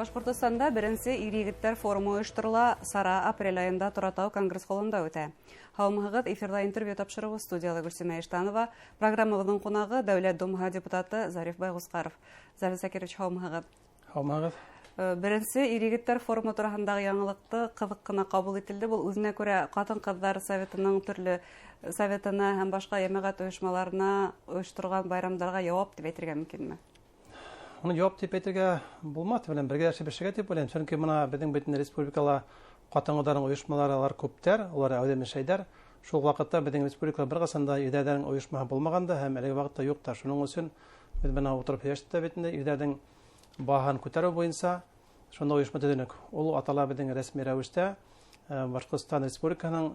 Башҡортостанда беренсе ир-егеттәр форумы ойошторола. Сара апрель айында Торатау конгресс-холында үтә. Һаумыһығыҙ, эфирҙа интервью тапшырыуы, студияла Гөлсимә Иштанова. Программабыҙҙың ҡунағы Дәүләт Думаһы депутаты Зариф Байғусҡаров. Зариф Закирович, һаумыһығыҙ. Һаумыһығыҙ. Беренсе ир-егеттәр форумы тураһындағы яңылыҡты ҡыҙыҡ ҡына ҡабул ителде. Был үҙенә күрә ҡатын-ҡыҙҙар советының төрлө советына һәм башҡа йәмәғәт ойошмаларына ойошторған байрамдарға яуап тип әйтергә мөмкинме? Уны яуап тип әйтергә булмаҫ, белән бергәләшеп эшләргә тип уйлайым. Сөнки бына беҙҙең бөтөн республикала ҡатын-ҡыҙҙарҙың ойошмалары алар күптәр, улар әүҙем эшләйҙәр. Шул ваҡытта беҙҙең республикала бер ҡасан да ирҙәрҙең ойошмаһы булмаған да һәм әлеге ваҡытта юҡ та. Шуның өсөн беҙ бына ултырып һөйләштек тә бит инде ирҙәрҙең баһаһын күтәреү буйынса шунда ойошма төҙөнөк. Ул атала беҙҙең рәсми рәүештә Башҡортостан Республикаһының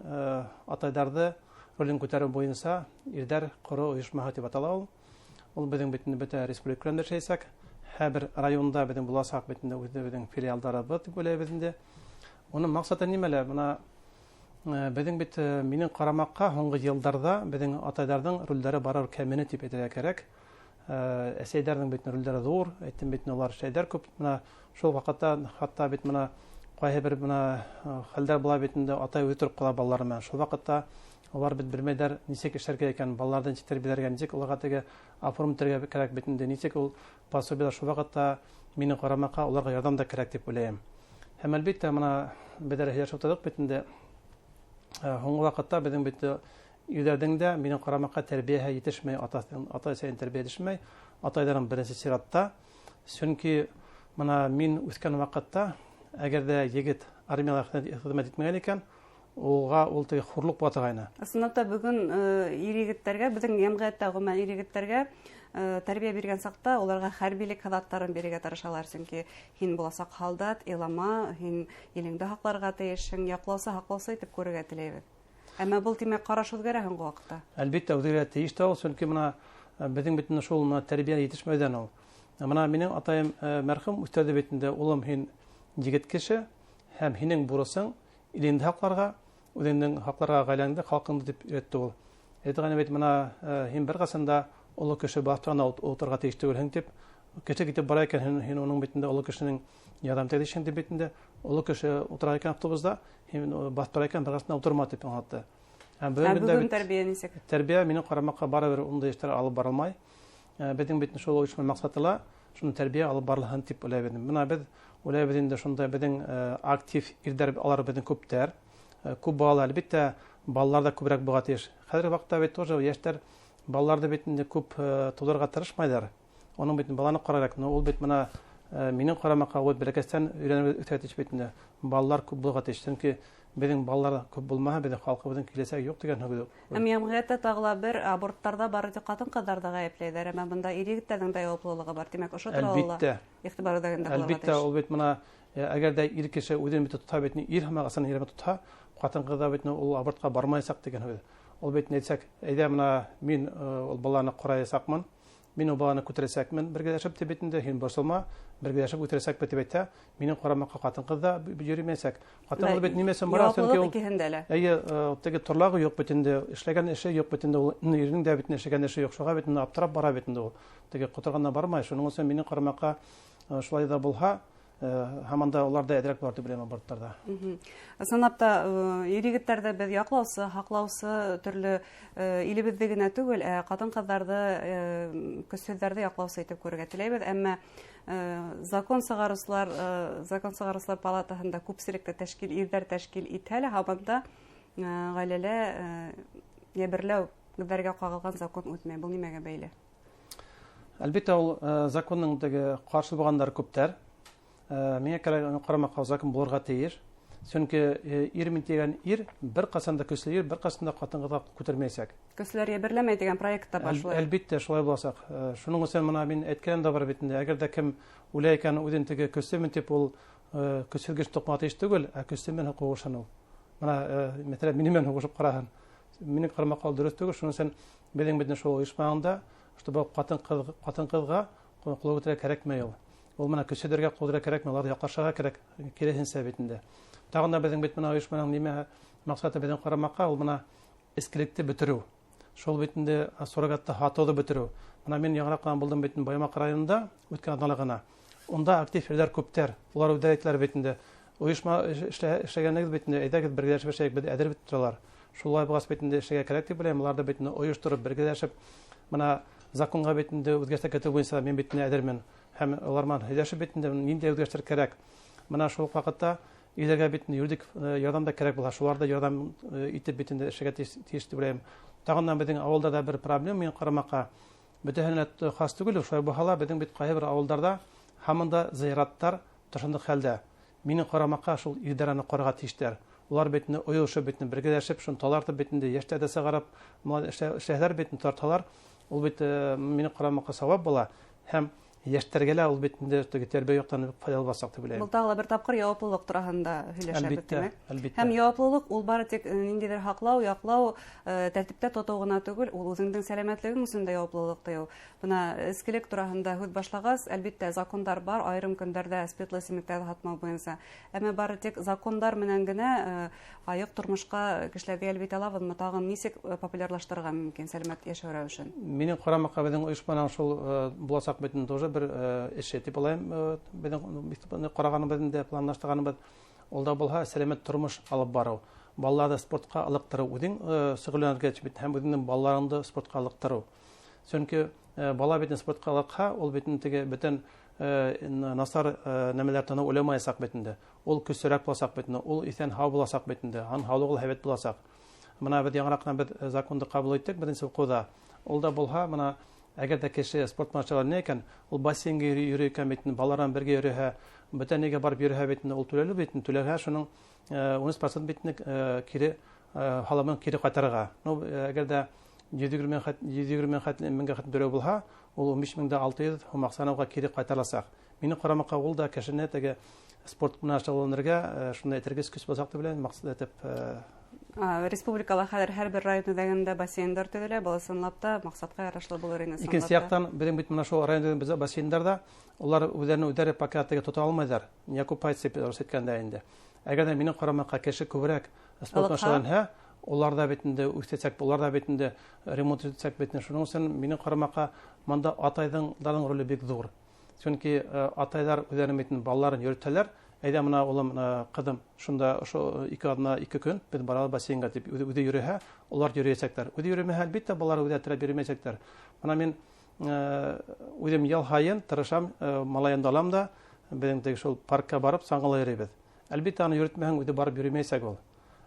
атайҙарҙы ролен күтәреү буйынса ирҙәр ҡоро ойошмаһы тип атала ул. Ул беҙҙең бит инде бөтә республика эшләйәсәк. Һәр бер районда беҙҙең буласаҡ бит инде үҙебеҙҙең филиалдарыбыҙ тип уйлайбыҙ инде. Уның маҡсаты нимәлә? Бына беҙҙең бит минең ҡарамаҡҡа һуңғы йылдарҙа беҙҙең атайҙарҙың ролдәре барыбер кәмене тип әйтергә кәрәк. Әсәйҙәрҙең бит ролдәре ҙур, әйттем бит, улар эшләйҙәр күп. Бына шул ваҡытта хатта бит бына ҡайһы бер бына хәлдәр була бит инде, атай үҙе тороп ҡала балалары менән. Шул ваҡытта улар бит белмәйҙәр нисек эшләргә икән, балаларҙы нисек тәрбиәләргә, нисек уларға теге оформить итергә кәрәк бит инде, нисек ул пособиелар. Шул ваҡытта минең ҡарамаҡҡа уларға ярҙам да кәрәк тип уйлайым. Һәм әлбиттә бына беҙ әле һөйләшеп ултырҙыҡ бит инде, һуңғы ваҡытта беҙҙең бит ирҙәрҙең дә минең ҡарамаҡҡа тәрбиәһе етешмәй, ата-әсәйҙең тәрбиә етешмәй, атайҙарҙың беренсе сиратта. Сөнки бына мин үҫкән ваҡытта, әгәр ҙә егет армияла хеҙмәт итмәгән икән, уға ул теге хурлыҡ була торғайны. Ысынлап та бөгөн ир-егеттәргә, беҙҙең йәмғиәттә ғөмүмән ир-егеттәргә тәрбиә биргән саҡта уларға хәрбилек һыҙаттарын бирергә тырышалар, сөнки һин буласаҡ һалдат, илама, һин илеңде һаҡларға тейешһең, яҡлаусы, һаҡлаусы итеп күрергә теләйбеҙ. Әммә был тимәк ҡараш үҙгәрә һуңғы ваҡытта. Әлбиттә үҙгәрә тейеш тә ул, сөнки бына беҙҙең бит инде шул бына тәрбиә етешмәүҙән ул. Бына минең атайым мәрхүм үҫтерҙе бит инде, улым, һин егет кеше һәм һинең бурысың илеңде һаҡларға, үҙеңдең һаҡларға ғаиләңде, халҡыңды тип өйрәтте ул. Әйтгәне бит бына һин бер ҡасан да оло кеше баҫтырғанда ултырырға тейеш түгелһең тип, кеше китеп бара икән, һин уның бит инде оло кешенең ярҙам итергә тейешһең тип бит инде, оло кеше ултыра икән автобуста, һин баҫтыра икән, бер ҡасан да ултырма тип аңлатты. Һәм бөгөн Ә көндә бөгөн бит тәрбиә нисек? Тәрбиә минең ҡарамаҡҡа барыбер ундай эштәр алып барылмай. Беҙҙең бит шул ойошма маҡсаты ла шуны тәрбиә алып барылһын тип уйлайбыҙ. Бына беҙ уйлайбыҙ инде шундай беҙҙең актив ирҙәр, алар беҙҙең күптәр. Күп балалы, әлбиттә, балалар да күберәк булға тейеш. Хәҙерге ваҡытта бит тоже йәштәр балаларҙы бит инде күп тыуҙырырға тырышмайҙар. Уның бит баланы ҡарарға, но ул бит бына минең ҡарамаҡҡа ул бәләкәстән өйрәнеп үҫә тейеш бит инде. Балалар күп булға тейеш, сөнки беҙҙең балалар күп булмаһа, беҙҙең халҡыбыҙҙың киләсәге юҡ тигән һүҙ. Һәм йәмғиәттә тағы ла бер аборттарҙа бары тик ҡатын-ҡыҙҙарҙы ғәйепләйҙәр, әммә бында ир-егеттәрҙең дә яуаплылығы бар. Тимәк, ошо турала ла Әлбиттә. иғтибар үҙәгендә булырға Әлбиттә, тейеш. ул бит бына әгәр ҙә ир кеше үҙен бит тотһа бит, ир һымаҡ ысын ирен тотһа, ҡатын-ҡыҙҙар бит ул абортҡа бармаясаҡ тигән һүҙ. Ул бит әйтсәк, әйҙә бына мин ул баланы ҡараясаҡмын, мин ул баланы күтәрәсәкмен, бергәләшеп тип бит инде, һин борсолма, бергәләшеп үҫтерәсәкбеҙ тип әйтһә, минең ҡарамаҡҡа ҡатын-ҡыҙ да йөрөмәйәсәк. Ҡатын-ҡыҙ бит нимә өсөн бара? Сөнки ул Яуаплылыҡ икеһендә лә. Әйе, теге торлағы юҡ бит инде, эшләгән эше юҡ бит инде, ул иренең дә бит инде эшләгән эше юҡ, шуға бит инде аптырап бара бит инде ул. Теге ҡоторғандан бармай. Шуның өсөн минең ҡарамаҡҡа шулай ҙа булһа, һаман да улар да әҙерәк булар тип уйлайым аборттарҙа. Ысынлап та, ир-егеттәрҙе беҙ яҡлаусы, һаҡлаусы төрлө илебеҙҙе генә түгел, ә ҡатын-ҡыҙҙарҙы, көсһөҙҙәрҙе яҡлаусы итеп күрергә теләйбеҙ. Әммә закон сығарыусылар палатаһында күпселектә ирҙәр тәшкил итһә лә, һаман да ғаиләлә йәберләүҙәргә ҡағылған закон үтмәй. Был нимәгә бәйле? Әлбиттә, ул законның теге ҡаршы булғандар күптәр. Миңә кәрәк, ҡарамаҡҡа закон булырға тейеш. Сөнки ир мин тигән ир бер ҡасан да көслө ир, бер ҡасан да ҡатын-ҡыҙға күтәрмәйәсәк. Көслөләр йәберләмәй тигән проект та бар шулай. Әлбиттә, шулай буласаҡ. Шуның өсөн бына мин әйткәнем дә бар бит инде, әгәр дә кем үлә икән, үҙен теге көслөмөн тип, ул көсһөҙ кеше тоҡмаға тейеш түгел, ә көслө менән һуғышһын ул. Бына мәҫәлән, минең менән һуғышып ҡараһын. Минең ҡарамаҡҡа ул дөрөҫ түгел. Шуның өсөн беҙҙең бит шул ойошмағында, чтобы ҡатын-ҡыҙға ҡул күтәрергә кәрәкмәй ул. Ул менән көсһөҙҙәргә ҡул күтәрергә кәрәкмәй, уларҙы яҡлашырға кәрәк, киреһенсә бит инде. Тағын да беҙҙең бит бына ойошманың нимә маҡсаты беҙҙең ҡарамаҡҡа, ул бына эскелекте бөтөрөү. Шул бит инде суррогатты һатыуҙы бөтөрөү. Бына мин яңыраҡ ҡына булдым бит инде Баймаҡ районында үткән аҙнала ғына. Унда актив ирҙәр күптәр. Улар үҙҙәре әйтәләр бит инде. Ойошма эшләгәнегеҙ бит инде, әйҙәгеҙ бергәләшеп эшләйек, беҙ әҙер бит торалар. Шулай булғас бит инде эшләргә кәрәк тип уйлайым. Уларҙы бит инде ойоштороп, бергәләшеп, бына законға бит инде үҙгәрештәр кертеү буйынса мин бит инде әҙермен. Һәм улар менән һөйләшеп бит инде ниндәй үҙгәрештәр кәрәк. Бына шул уҡ ваҡытта ирҙәргә бит инде юридик ярҙам да кәрәк була. Шуларҙы ярҙам итеп бит инде эшләргә тейеш тип уйлайым. Тағын да беҙҙең ауылда да бер проблема мин ҡарамаҡҡа. Бөтәһенә лә хас түгел, шулай булһа ла беҙҙең бит ҡайһы бер ауылдарҙа һаман да зыяраттар ташландыҡ хәлдә. Минең ҡарамаҡҡа шул ирҙәр аны ҡарарға тейештәр. Улар бит инде ойошоп бит инде бергәләшеп, шуны талартып бит инде йәштәрҙе сығарып, эшләһәләр бит инде тартһалар, ул бит минең ҡарамаҡҡа сауап була һәм йәштәргә лә ул бит инде теге тәрбиә яҡтан файҙалы буласаҡ тип уйлайым. Был тағы ла бер тапҡыр яуаплылыҡ тураһында һөйләшәбеҙ, Әлбиттә, тимәк. әлбиттә. Һәм яуаплылыҡ ул бары тик ниндәйҙер һаҡлау, яҡлау, тәртиптә тотоу ғына түгел, ул үҙеңдең сәләмәтлегең өсөн дә яуаплылыҡ тойоу. Бына эскелек тураһында һүҙ башлағас, әлбиттә, закондар бар, айырым көндәрҙә спиртлы эсемлектәрҙе һатмау буйынса. Әммә бары тик закондар менән генә айыҡ тормошҡа кешеләрҙе йәлеп итә алабыҙмы? Тағын нисек популярлаштырырға мөмкин сәләмәт йәшәү рәүешен? Минең ҡарамаҡҡа беҙҙең ойошманың шул буласаҡ бит инде тоже бер эше тип уйлайым, беҙҙең ҡарағаныбыҙ инде, планлаштырғаныбыҙ. Ул да булһа сәләмәт тормош алып барыу. Балаларҙы спортҡа ылыҡтырыу, үҙең шөғөлләнергә бит һәм үҙеңдең балаларыңды спортҡа ылыҡтырыу. Сөнки бала бит спортҡа ылыҡһа, ул бит теге бөтөн насар нәмәләр тыны уйламаясаҡ бит инде. Ул көсөрәк буласаҡ бит инде, ул иҫән һау буласаҡ бит инде, аның һаулығы ла һәйбәт буласаҡ. Бына беҙ яңыраҡ ҡына беҙ законды ҡабул иттек беренсе уҡыуҙа. Ул да булһа, бына әгәр ҙә кеше спорт менән шөғөлләнә икән, ул бассейнгә йөрөй икән бит инде, балалар менән бергә йөрөһә, бөтә нигә барып йөрөһә бит инде, ул түләүле бит инде, түләһә шуның ун өс процент бит инде кире һалымын кире ҡайтарырға. Әгәр ҙә йөҙ егерме хәт, йөҙ егерме хәт, меңгә хәтлем түләү булһа, ул ун биш мең дә алты йөҙ һум аҡсаны уға кире ҡайтарыласаҡ. Минең ҡарамаҡҡа ул да кешене теге спорт менән шөғөлләнергә шундай этәргес көс буласаҡ тип уйлайым, маҡсат итеп Республикала хәҙер һәр бер район үҙәгендә бассейндар төҙөлә, был ысынлап та маҡсатҡа ярашлы булыр ине, ысынлап Икенсе та. яҡтан, беҙҙең бит мына шул район үҙәгендә бассейндарҙа улар үҙҙәрен үҙҙәре пока теге тота алмайҙар, не окупается тип рус әйткәндә инде. Әгәр ҙә минең ҡарамаҡҡа кеше күберәк спорт менән Ылыҡһа? шөғөлләнһә, улар ҙа бит инде үҫәсәк, улар ҙа бит инде ремонт итәсәк бит инде. Шуның өсөн минең ҡарамаҡҡа мында атайҙың роле бик ҙур. Сөнки атайҙар үҙҙәренең бит инде балаларын йөрөтәләр. Әйҙә мына улым, ҡыҙым, шунда ошо ике аҙна, ике көн беҙ барабыҙ бассейнға тип үҙе йөрөһә, улар йөрөйәсәктәр. Үҙе йөрөмәһә, әлбиттә, балалар үҙе теләп йөрөмәйәсәктәр. Мына мин үҙем ял һайын тырышам, малайымды алам да, беҙҙең теге шул паркка барып саңғыла йөрөйбөҙ. Әлбиттә, аны йөрөтмәһәң, үҙе барып йөрөмәйәсәк ул.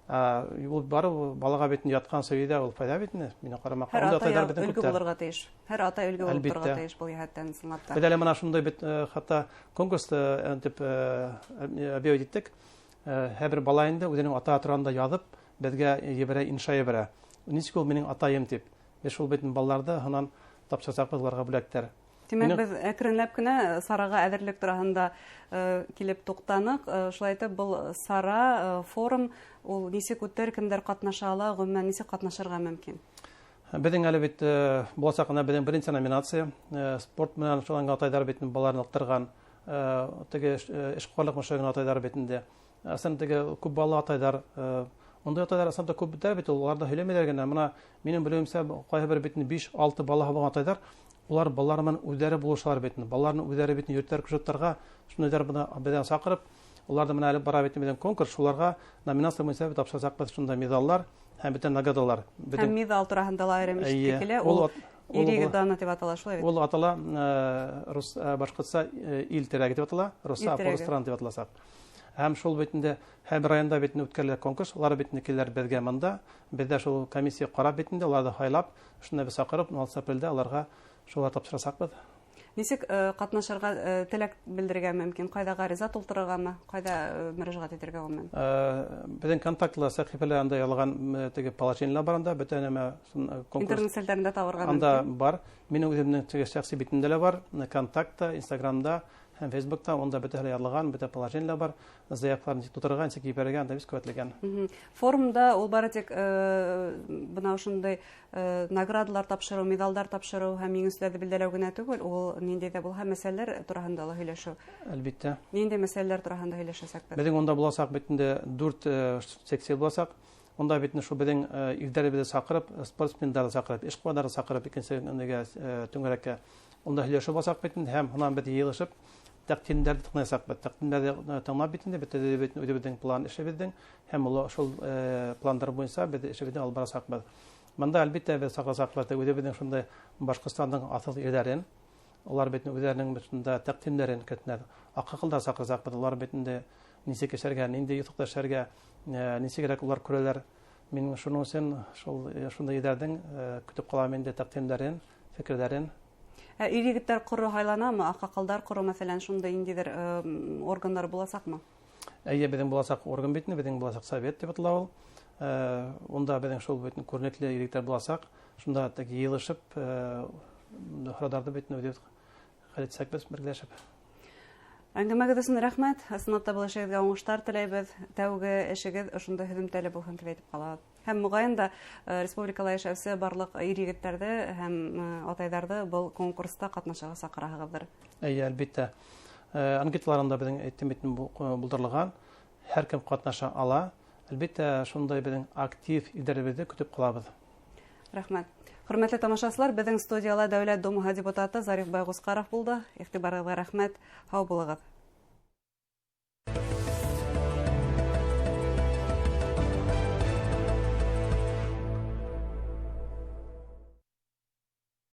Ул барып балаға бит инде ятҡансы өйҙә ул файҙа бит инде, минең ҡарамаҡҡа. Һәр Унда атай атайҙар беҙҙең өлгө күптәр. булырға тейеш. Һәр атай өлгө булып торорға Әлбиттә. тейеш был йәһәттән, ысынлап та. Беҙ әле мына шундай бит хатта конкурс тип объявить иттек. Һәр бер бала инде үҙенең ата тураһында яҙып, беҙгә ебәрә, инша ебәрә. Нисек ул минең атайым тип. Беҙ шул бит балаларҙы һынан тапшырсаҡбыҙ уларға бүләктәр. Тимәк, Минең беҙ әкренләп кенә сараға әҙерлек тураһында килеп туҡтаныҡ. Шулай итеп, был сара, форум, ул нисек үтер, кемдәр ҡатнаша ала, ғөмүмән нисек ҡатнашырға мөмкин? Беҙҙең әле бит буласаҡ ҡына беҙҙең беренсе номинация, спорт менән шуланған атайҙар бит балаларын ылыҡтырған, теге эшҡыуарлыҡ менән шуланған атайҙар бит инде. Әсән теге күп балалы атайҙар, ундай атайҙар ысын да күп бит ул, улар да һөйләмәйҙәр генә. Мына минең белеүемсә, ҡайһы бер бит биш-алты балаһы булған атайҙар, улар балалары менән үҙҙәре булышалар бит инде. Балаларын үҙҙәре бит йөрөтәләр кружоктарға, шундайҙар бына беҙҙән саҡырып, уларҙы мына әле бара бит беҙҙең конкурс, шуларға номинация буйынса бит тапшырасаҡбыҙ шунда миҙаллар һәм бөтә наградалар. Бөтен Һәм миҙал тураһында ла айырым Эйе. ишетке килә. Ул Ул ул Иреге була. даны тип атала, шулай бит? Ул атала рус башҡортса ил терәге тип атала, русса Ил терәге. опора страны тип аталасаҡ. Һәм шул бит инде һәр бер районда бит инде үткәрелә конкурс, улар бит инде киләләр беҙгә мында, беҙҙә шул комиссия ҡарап бит инде уларҙы һайлап, шунда беҙ саҡырып, ун алтынсы апрелдә уларға шулар тапшырасаҡбыҙ. Нисек ҡатнашырға теләк белдерергә мөмкин? Ҡайҙа ғариза тултырырғамы? Ҡайҙа мөрәжәғәт итергә ғөмүмән? Беҙҙең контактлы сәхифәләр анда яҙылған теге положениелар бар анда, бөтә нәмә шун конкурс Интернет селтәрендә табырға анда мөмкин. бар. Минең үҙемдең теге шәхси битемдә лә бар, Контактта, Инстаграмда һәм Фейсбукта, унда бөтәһе лә яҙылған, бөтә положениелар бар. Заявкаларын нисек тултырырға, нисек ебәрергә, анда бик күрһәтелгән. Форумда ул бары тик бына ошондай наградалар тапшырыу, миҙалдар тапшырыу һәм еңеүселәрҙе билдәләү генә түгел, ул ниндәй ҙә булһа мәсьәләләр тураһында ла һөйләшеү. Әлбиттә. Ниндәй мәсьәләләр тураһында һөйләшәсәкбеҙ? Беҙҙең унда буласаҡ бит инде дүрт секция буласаҡ. Унда бит инде шул беҙҙең ирҙәребеҙҙе саҡырып, спортсмендарҙы саҡырып, эшҡыуарҙарҙы саҡырып, икенсе нигә түңәрәккә унда һөйләшеү буласаҡ бит инде, һәм һунан беҙ йыйылышып Тәҡдимдәрҙе тыңлаясаҡбыҙ. Тәҡдимдәрҙе тыңлап бит инде, бөтә үҙебеҙҙең план эшебеҙҙең һәм шул пландар буйынса беҙ эшебеҙҙе алып барасаҡбыҙ. Бында, әлбиттә, беҙ саҡырасаҡбыҙ үҙебеҙҙең шундай Башҡортостандың аҫыл ирҙәрен, улар бит үҙҙәренең шунда тәҡдимдәрен кертенәр. Аҡһаҡалдар саҡырасаҡбыҙ, улар бит инде нисек эшләргә, ниндәй юҫыҡта эшләргә, нисегерәк улар күрәләр. Мин шуның өсөн шул шундай ирҙәрҙең көтөп ҡалам инде тәҡдимдәрен, фекерҙәрен. Ә ир-егеттәр ҡоро һайланамы? Аҡһаҡалдар ҡоро, мәҫәлән, шундай ниндәйҙер органдар буласаҡмы? Эйе, беҙҙең буласаҡ орган бит инде, беҙҙең буласаҡ совет тип атала ул. Унда беҙҙең шул бит күренекле ир-егеттәр буласаҡ. Шунда тик йыйылышып, һорауҙарҙы бит үҙебеҙ хәл итсәкбеҙ берләшеп. Әңгәмәгеҙ өсөн рәхмәт. Ысынлап та был эшегеҙгә уңыштар теләйбеҙ. Тәүге эшегеҙ ошондай һөҙөмтәле булһын тип әйтеп ҡалабыҙ. Һәм моғайын да республикала йәшәүсе барлыҡ ир-егеттәрҙе һәм атайҙарҙы был конкурста ҡатнашырға саҡыраһығыҙҙыр. Эйе, әлбиттә. Анкеталарында беҙҙең әйттем бит булдырылған. Һәр кем ҡатнаша ала. Әлбиттә, шундай беҙҙең актив ирҙәребеҙҙе көтөп ҡалабыҙ. Рәхмәт. Хөрмәтле тамашасылар, беҙҙең студияла Дәүләт Думаһы депутаты Зариф Байғусҡаров булды. Иғтибарығыҙға рәхмәт. Һау булығыҙ.